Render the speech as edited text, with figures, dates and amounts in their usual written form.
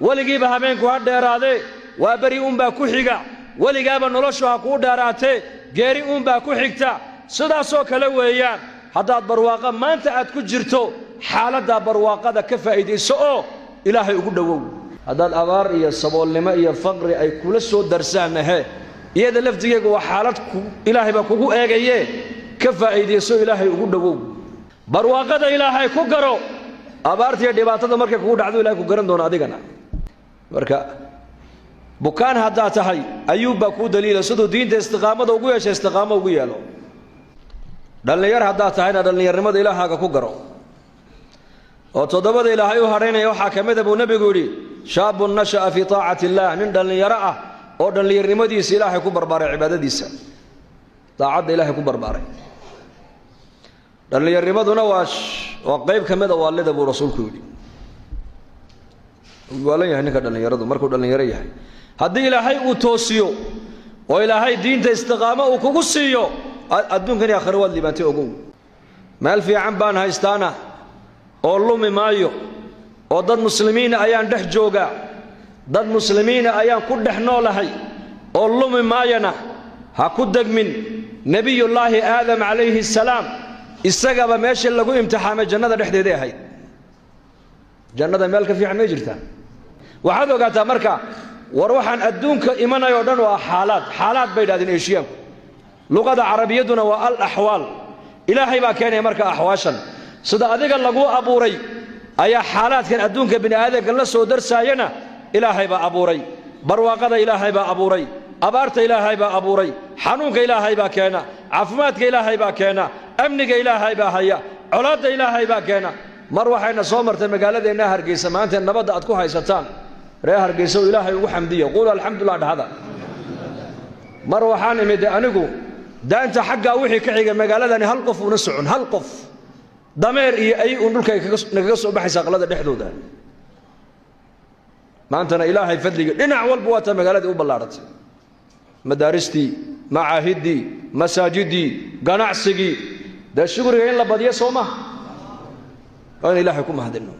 Weligiiba habeenku ha dheeraadee, waa beri uunbaa ku xiga. Weligaaba noloshu ha kuu dheeraatee, geeri uunbaa ku xigta. Sidaasoo kale weeyaan, haddaad barwaaqo maanta aad ku jirto, xaaladdaa barwaaqada ka faa'iidayso oo Ilaahay ugu dhowow. Haddaad abaar iyo saboolnimo iyo faqri ay kula soo darsaanna, he, iyada laftigeegu waa xaalad Ilaahay baa kugu eegaye, ka faa'iidayso, Ilaahay ugu dhowow. Barwaaqada Ilaahay ku garo. Abaarta iyo dhibaatada markay kugu dhacdo, Ilahay ku garan doono adigana. Marka bukaan haddaad tahay, Ayuub baa kuu daliila siduu diinta istiqaamada ugu yeeshay, istiqaamo ugu yeelo. Dhallinyar haddaad tahayna, dhallinyarnimada Ilaahaaga ku garo. Oo toddobada Ilaahay u hadhaynaya waxaa ka mida buu Nebigu yidhi: شاب نشأ في طاعة الله, nin dhallinyaro ah oo dhallinyarnimadiisa Ilaahay ku barbaaray, cibaadadiisa, daacadda Ilaahay ku barbaaray. Dhallinyarnimaduna waa qayb ka mida waalida buu Rasuulku yidhi. Waalan yahay ninka dhallinyaradu markuu dhallinyaro yahay. Haddii Ilaahay uu toosiyo oo Ilaahay diinta istiqaamo uu kugu siiyo, adduunkan iyo aakhiro waad liibaantay, ogow. Meel fiican baan haystaana oo lumi maayo, oo dad muslimiina ayaan dhex joogaa, dad muslimiina ayaan ku dhex noolahay oo lumi maayana, ha ku degmin. Nebiyullaahi Aadam calayhi salaam isagaba meesha lagu imtixaamay jannada dhexdeeday ahayd. Jannada meel ka fiican may jirtaa? Waxaad ogaataa marka, war waxaan adduunka imanaya o dhan waa xaalaad. Xaalaad bay idhahdeen Eeshiyaanku, luqada Carabiyaduna waa الأحوال. Ilaahay baa keenaya marka axwaashan. Sida adiga laguu abuuray ayaa xaalaadkan adduunka bini aadamka la soo darsaayana Ilaahay baa abuuray. Barwaaqada Ilaahay baa abuuray, abaarta Ilaahay baa abuuray, xanuunka Ilaahay baa keena, caafimaadka Ilaahay baa keena, amniga Ilaahay baa haya, colaadda Ilaahay baa keena. Mar waxayna soo martay magaaladeenna Hargeysa maanta nabadda aad ku haysataan. Reer Hargeysa oo Ilaahay ugu xamdiya, quulu alxamdulillah dhahada. Mar waxaan imid anigu daanta xaggaa wixii ka xiga magaaladani hal qof una socon, hal qof, dameer iyo ay uun dhulka nagaga soo baxaysa aqlada dhexdooda. Maantana Ilaahay fadliga dhinac walba waa taa magaaladii u ballaaratay, madaaristii, macaahiddii, masaajidii, ganacsigii. Dee shukriga in la badiyo soo maha? Waa in Ilaahay ku mahadino.